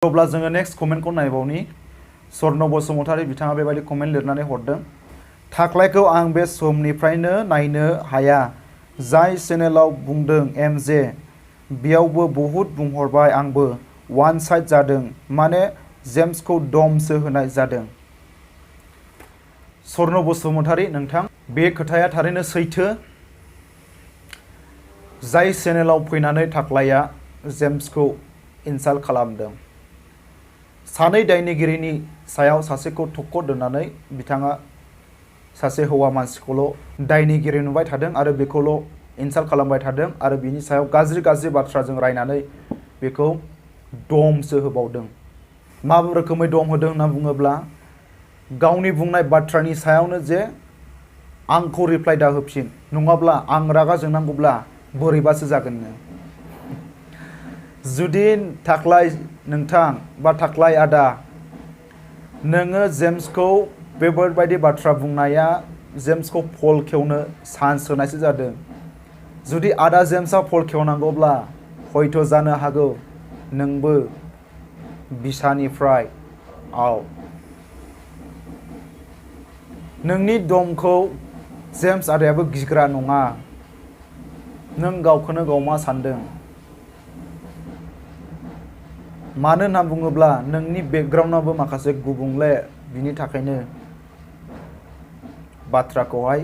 अब्ला जोङो नेक्स्ट कमेन्टखौ नायबावनि स्वर्न बसुमतारी बिथाङा बेबायदि कमेन्ट लिरनानै हरदों। थाख्लायखौ आं बे समनिफ्रायनो नायनो हाया। जाय चेनेलाव बुंदों एमजे बेयावबो बहुद बुंहरबाय आंबो वान साइड जादों माने जेम्सखौ दमसो होनाय जादों। स्वर्न बसुमतारी नोंथां बे खोथाया थारैनो सैथो। जाय चेनेलाव फैनानै थाख्लाया जेम्सखौ इनसाल्ट खालामदों। सानै दायनिगिरिनि सायाव सासेखौ थख' दोननानै बिथाङा सासे हौवा मानसिखौल' दायनिगिरि नुबाय थादों आरो बेखौल' इनसाल्ट खालामबाय थादों आरो बिनि सायाव गाज्रि बाथ्राजों रायनानै बेखौ दमसो होबावदों। मा रोखोमै दम होदों होनना बुङोब्ला गावनि बुंनाय बाथ्रानि सायावनो जे आंखौ रिप्लाइ दा होफिन नङाब्ला आं रागा जोंनांगौब्ला बोरैबासो जागोननो। जुदि थाख्लाय नोंथां बा थाख्लाय आदा नोङो जेम्सखौ बेफोरबायदि बाथ्रा बुंनाया जेम्सखौ फल खेवनो चान्स होनायसो जादों। जुदि आदा जेम्सआ फल खेवनांगौब्ला हयथ' जानो हागौ नोंबो बिसानिफ्राय आउट। नोंनि दमखौ जेम्स आदायाबो गिग्रा नङा। नों गावखौनो गाव मा सानदों? मानो होनना बुङोब्ला नोंनि बेकग्राउन्डआबो माखासे गुबुंले बिनि थाखायनो बाथ्राखौहाय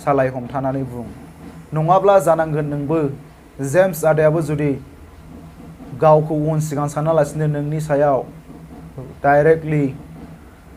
सालाय हमथानानै बुं। नङाब्ला जानांगोन नोंबो जेम्स आदायाबो जुदि गावखौ उन सिगां सानालासिनो नोंनि सायाव डाइरेक्टलि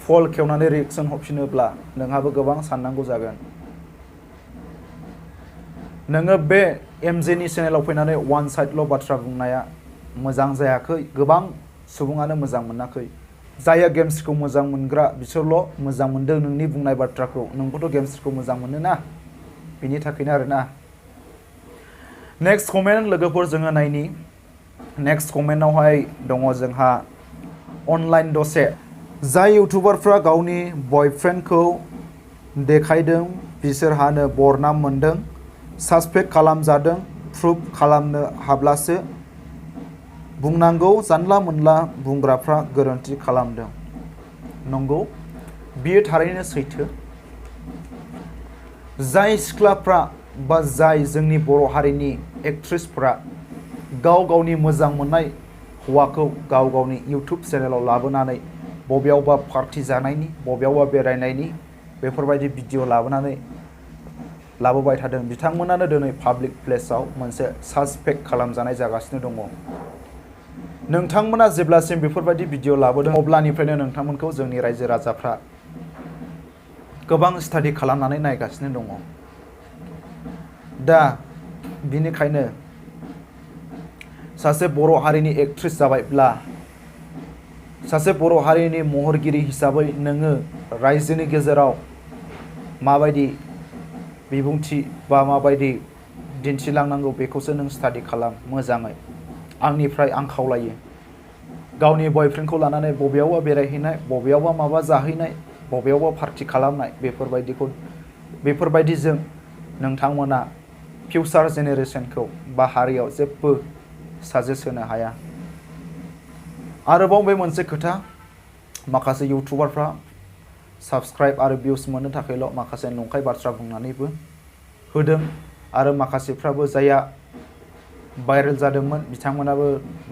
फल खेवनानै रिएक्सन हरफिनोब्ला नोंहाबो गोबां साननांगौ जागोन। नोङो बे एमजेनि चेनेलाव फैनानै वान साइडल' बाथ्रा बुंनाया मोजां जायाखै। गोबां सुबुङानो मोजां मोनाखै। जायहा गेम्सखौ मोजां मोनग्रा बिसोरल' मोजां मोनदों नोंनि बुंनाय बाथ्राखौ। नोंबोथ' गेम्सखौ मोजां मोनो ना बिनि थाखायनो आरोना। नेक्स्ट कमेन्ट लोगोफोर जोङो नायनि। नेक्स्ट कमेन्टआवहाय दङ जोंहा अनलाइन दसे। जाय इउटुबारफ्रा गावनि बयफ्रेन्डखौ देखायदों बिसोरहानो बरनाम मोनदों। सासपेक्ट खालामजादों। प्रुफ खालामनो हाब्लासो बुंनांगौ। जानला मोनला बुंग्राफ्रा गोरोन्थि खालामदों। नंगौ बियो थारैनो सैथो। जाय सिख्लाफ्रा बा जाय जोंनि बर' हारिनि एक्ट्रेसफ्रा गावनि मोजां मोननाय हौवाखौ गावनि इउटुब चेनेलाव लाबोनानै बबेयावबा पार्टि जानायनि बबेयावबा बेरायनायनि बेफोरबायदि भिडिअ लाबोबाय थादों बिथांमोनानो दिनै पाब्लिक प्लेसाव मोनसे सासपेक्ट खालामजानाय जागासिनो दङ। नोंथांमोना जेब्लासिम बेफोरबायदि भिडिअ लाबोदों अब्लानिफ्रायनो नोंथांमोनखौ जोंनि रायजो राजाफ्रा गोबां स्टाडि खालामनानै नायगासिनो दङ। दा बिनिखायनो सासे बर' हारिनि एक्ट्रेस जाबायब्ला सासे बर' हारिनि महरगिरि हिसाबै नोङो रायजोनि गेजेराव माबायदि बिबुंथि बा माबायदि दिन्थिलांनांगौ बेखौसो नों स्टाडि खालाम मोजाङै। आंनिफ्राय आं खावलायो। गावनि बयफ्रेन्डखौ लानानै बबेयावबा बेरायहैनाय बबेयावबा माबा जाहैनाय बबेयावबा पार्टि खालामनाय बेफोरबायदिजों नोंथांमोना फिउचार जेनेरेसनखौ बा हारियाव जेबो साजेस्ट होनो हाया। आरोबाव बे मोनसे खोथा माखासे इउटुबारफ्रा साबस्क्राइब आरो भिउस मोननो थाखायल' माखासे नंखाय बाथ्रा बुंनानैबो होदों आरो माखासेफ्राबो जायहा भाइरेल जादोंमोन बिथांमोनाबो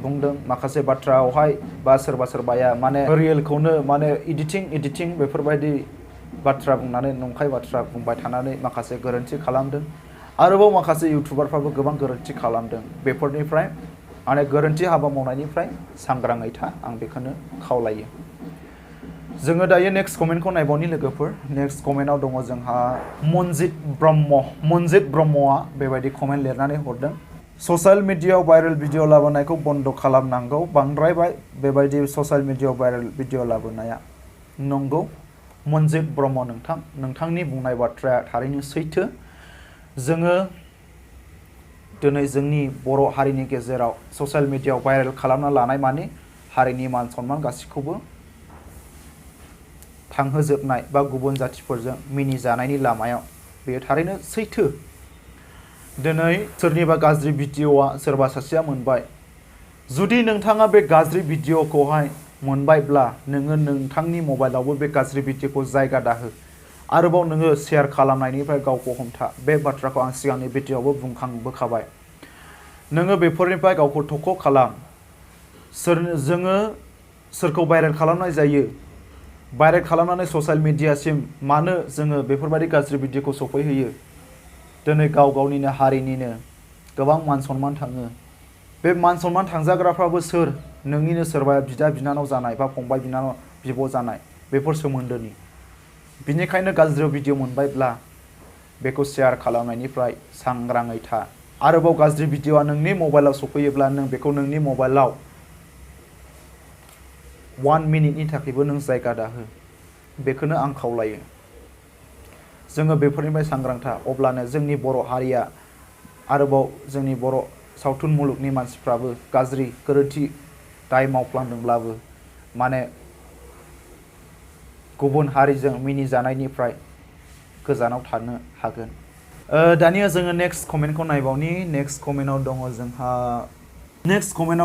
बुंदों माखासे बाथ्रायावहाय बा सोरबाया माने रियेलखौनो माने इडिटिं बेफोरबायदि बाथ्रा बुंनानै नंखाय बाथ्रा बुंबाय थानानै माखासे गोरोन्थि खालामदों। आरोबाव माखासे इउटुबारफ्राबो गोबां गोरोन्थि खालामदों। बेफोरनिफ्राय माने गोरोन्थि हाबा मावनायनिफ्राय सांग्राङै था आं बेखौनो खावलायो। जोङो दायो नेक्स्ट कमेन्टखौ नायबावनि लोगोफोर। नेक्स्ट कमेन्टआव दङ जोंहा मनजित ब्रह्मआ बेबायदि कमेन्ट लिरनानै हरदों। ससियेल मिडियायाव भाइरेल भिडिअ लाबोनायखौ बन्द' खालामनांगौ। बांद्रायबाय बेबायदि ससियेल मिडियायाव भाइरेल भिडिअ लाबोनाया। नंगौ मनजित ब्रह्म नोंथांनि बुंनाय बाथ्राया थारैनो सैथो। जोङो दिनै जोंनि बर' हारिनि गेजेराव ससियेल मिडियायाव भाइरेल खालामना लानाय माने हारिनि मान सन्मान गासैखौबो थांहोजोबनाय बा गुबुन जाथिफोरजों मिनिजानायनि लामायाव बेयो थारैनो सैथो। दिनै सोरनिबा गाज्रि भिडिअ'आ सोरबा सासेया मोनबाय जुदि नोंथाङा बे गाज्रि भिडिअखौहाय मोनबायब्ला नोङो नोंथांनि मबाइलावबो बे गाज्रि भिडिअखौ जायगा दाहो। आरोबाव नोङो शेयार खालामनायनिफ्राय गावखौ हमथा। बे बाथ्राखौ आं सिगांनि भिडिअआवबो बुंखांबोखाबाय। नोङो बेफोरनिफ्राय गावखौ थख' खालाम। जोङो सोरखौ भाइरेल खालामनाय जायो। भाइरेल खालामनानै ससियेल मिडियासिम मानो जोङो बेफोरबायदि गाज्रि भिडिअखौ सफैहोयो। दिनै गाव गावनिनो हारिनिनो गोबां मान सनमान थाङो। बे मान सनमान थांजाग्राफ्राबो सोर? नोंनिनो सोरबा बिदा बिनानाव जानाय बा फंबाय बिनानाव बिब' जानाय बेफोर सोमोन्दोनि। बिनिखायनो गाज्रि भिडिअ मोनबायब्ला बेखौ शेयार खालामनायनिफ्राय सांग्राङै था। आरोबाव गाज्रि भिडिअआ नोंनि मबाइलाव सफैयोब्ला नों बेखौ नोंनि मबाइलाव 1 मिनिटनि थाखायबो नों जायगा दाहो। बेखौनो आं खावलायो। जोङो बेफोरनिफ्राय सांग्रां था। अब्लानो जोंनि बर' हारिया आरोबाव जोंनि बर' सावथुन मुलुगनि मानसिफ्राबो गाज्रि गोरोन्थि दाय मावफ्लांदोंब्लाबो माने गुबुन हारिजों मिनिजानायनिफ्राय गोजानाव थानो हागोन। दानिया जोङो नेक्स्ट कमेन्टखौ नायबावनि। नेक्स्ट कमेन्टआव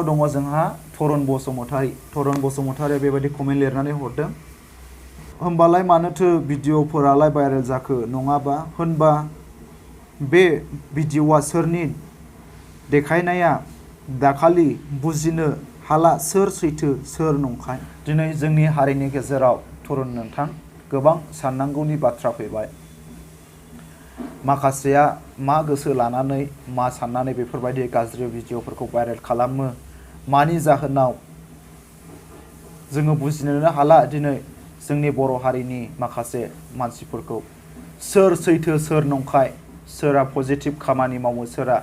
दङ जोंहा थरन बसुमतारी। थरन बसुमतारीया बेबायदि कमेन्ट लिरनानै हरदों। होमबालाय मानोथो भिडिअफोरालाय भाइरेल जाखो नङाबा? होनबा बे भिडिअआ सोरनि देखायनाया दाखालि बुजिनो हाला सोर सैथो सोर नंखाय। दिनै जोंनि हारिनि गेजेराव थरुन नोंथां गोबां साननांगौनि बाथ्रा फैबाय। माखासेया मा गोसो लानानै मा साननानै बेफोरबायदि गाज्रि भिडिअफोरखौ भाइरेल खालामो। मानि जाहोनाव जोङो बुजिनोनो हाला दिनै जोंनि बर' हारिनि माखासे मानसिफोरखौ सोर सैथो सोर नंखाय, सोरहा पजिटिभ खामानि मावो सोरहा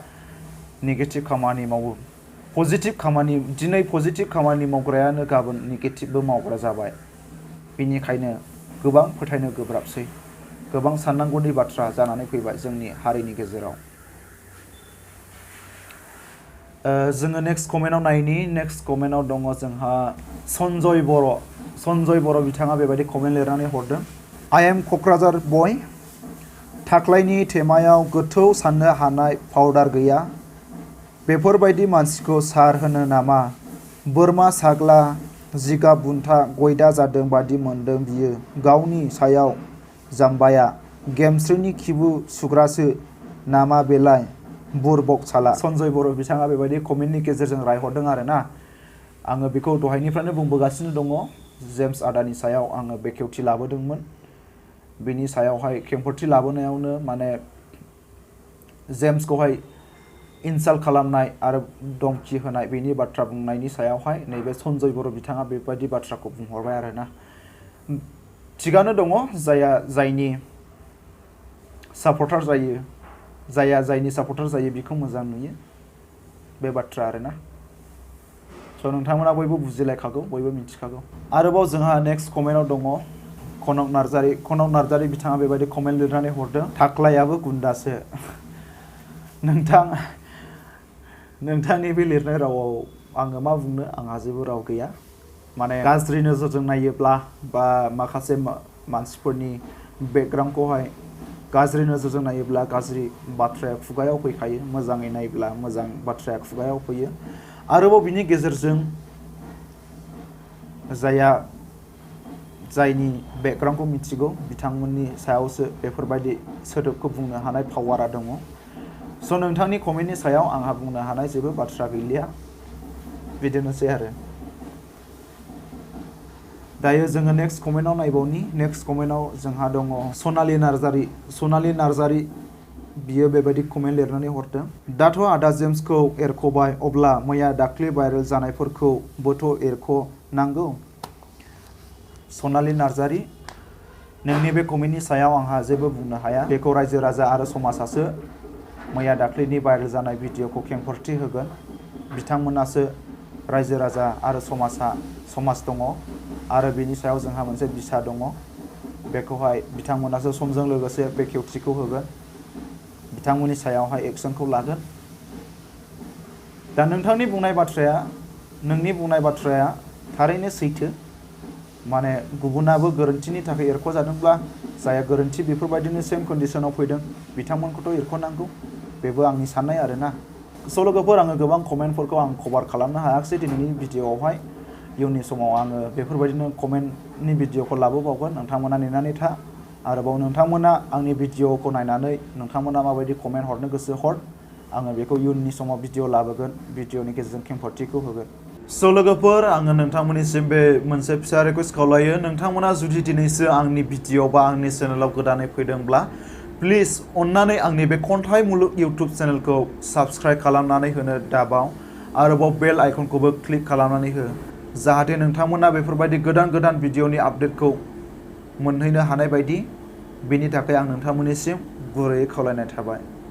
नेगेटिभ खामानि मावो। दिनै पजिटिभ खामानि मावग्रायानो गाबोन नेगेटिभबो मावग्रा जाबाय। बेनिखायनो गोबां फोथायनो गोब्राबसै। गोबां साननांगौनि बाथ्रा जानानै फैबाय जोंनि हारिनि गेजेराव। जोङो नेक्स्ट कमेन्टआव नायनि। नेक्स्ट कमेन्टआव दङ जोंहा सन्जय बर'। सन्जय बर' बिथाङा बेबायदि कमेन्ट लिरनानै हरदों। आइ एम क'क्राझार बय। थाख्लायनि थेमायाव गोथौ साननो हानाय पाउडार गैया। बेफोरबायदि मानसिखौ सार होनो नामा? बोरमा साग्ला जिगाब बुन्था गयदा जादों बादि मोनदों बियो। गावनि सायाव जाम्बाया गेमस्रिनि खिबु सुग्रासो नामा बेलाय बुरबक साला। सन्जय बर' बिथाङा बेबायदि कमेन्टनि गेजेरजों रायहरदों आरोना। आङो बेखौ दहायनिफ्रायनो बुंबोगासिनो दङ। जेम्स आदानि सायाव आङो बेखेवथि लाबोदोंमोन। बिनि सायावहाय खेंफोरथि लाबोनायावनो माने जेम्सखौहाय इनसाल्ट खालामनाय आरो धमखि होनाय बेनि बाथ्रा बुंनायनि सायावहाय नैबे सन्जय बर' बिथाङा बेबायदि बाथ्राखौ बुंहरबाय आरोना। थिगानो दङ। जायनि सापर्टार जायो जायनि सापर्टार जायो बेखौ मोजां नुयो। बे बाथ्रा आरोना। स' नोंथांमोना बयबो बुजिलायखागौ बयबो मिथिखागौ। आरोबाव जोंहा नेक्स्ट कमेन्टआव दङ कनक नार्जारी। कनक नार्जारी बिथाङा बेबायदि कमेन्ट लिरनानै हरदों। थाख्लायाबो गुन्दासो। नोंथांनि बे लिरनाय रावाव आङो मा बुंनो आंहा जेबो राव गैया। माने गाज्रि नोजोरजों नायोब्ला बा माखासे मानसिफोरनि बेकग्राउन्डखौहाय गाज्रि नोजोरजों नायोब्ला गाज्रि बाथ्राया खुगायाव फैखायो। मोजाङै नायोब्ला मोजां बाथ्राया खुगायाव फैयो। आरोबाव बिनि गेजेरजों जायनि बेकग्राउन्डखौ मिथिगौ बिथांमोननि सायावसो बेफोरबायदि सोदोबखौ बुंनो हानाय पावारा दङ। स' नोंथांनि कमेन्टनि सायाव आंहा बुंनो हानाय जेबो बाथ्रा गैलिया। बिदिनोसै आरो। दायो जोङो नेक्स्ट कमेन्टआव नायबावनि। नेक्स्ट कमेन्टआव जोंहा दङ सनालि नार्जारी। सनालि नार्जारी बियो बेबायदि कमेन्ट लिरनानै हरदों। दाथ' आदा जेम्सखौ एरख'बाय अब्ला मैया दाख्लि भाइरेल जानायफोरखौबोथ' एरख'नांगौ। सनालि नार्जारी नोंनि बे कमेन्टनि सायाव आंहा जेबो बुंनो हाया। बेखौ रायजो राजा आरो समाजासो मैया दाख्लैनि भाइरेल जानाय भिडिअखौ खेंफोरथि होगोन। बिथांमोनासो रायजो राजा आरो समाज दङ आरो बेनि सायाव जोंहा मोनसे बिसा दङ। बेखौहाय बिथांमोनासो समजों लोगोसे बेखेवथिखौ होगोन। बिथांमोननि सायावहाय एक्सनखौ लागोन। दा नोंनि बुंनाय बाथ्राया थारैनो सैथो। माने गुबुनाबो गोरोन्थिनि थाखाय एरख'जादोंब्ला जायहा गोरोन्थि बेफोरबायदिनो सेम कन्डिसनाव फैदों बिथांमोनखौथ' एरख'नांगौ। बेबो आंनि साननाय आरोना। स' लोगोफोर आङो गोबां कमेन्टफोरखौ आं कभार खालामनो हायाखिसै दिनैनि भिडिअआवहाय इयुननि समाव आङो बेफोरबायदिनो कमेन्टनि भिडिअखौ लाबोबावगोन नोंथांमोना नेनानै था आरोबाव नोंथांमोना आंनि भिडिअखौ नायनानै नोंथांमोना माबायदि कमेन्ट हरनो गोसो हर आङो बेखौ इयुननि समाव भिडिअ लाबोगोन भिडिअनि गेजेरजों खेंफोरथिखौ होगोन स' लोगोफोर आङो नोंथांमोननिसिम बे मोनसे फिसा रिकुवेस्ट खावलायो नोंथांमोना जुदि दिनैसो आंनि भिडिअ बा आंनि चेनेलाव गोदानै फैदोंब्ला प्लिज अन्नानै आंनि बे खन्थाइ मुलुग इउटुब चेनेलखौ साबस्क्राइब खालामनानै होनो दाबाव आरोबाव बेल आइकनखौबो क्लिक खालामनानै हो जाहाथे नोंथांमोना बेफोरबायदि गोदान गोदान भिडिअनि आपडेटखौ मोनहैनो हानाय बायदि बेनि थाखाय आं नोंथांमोननिसिम गुरैयै खावलायनाय थाबाय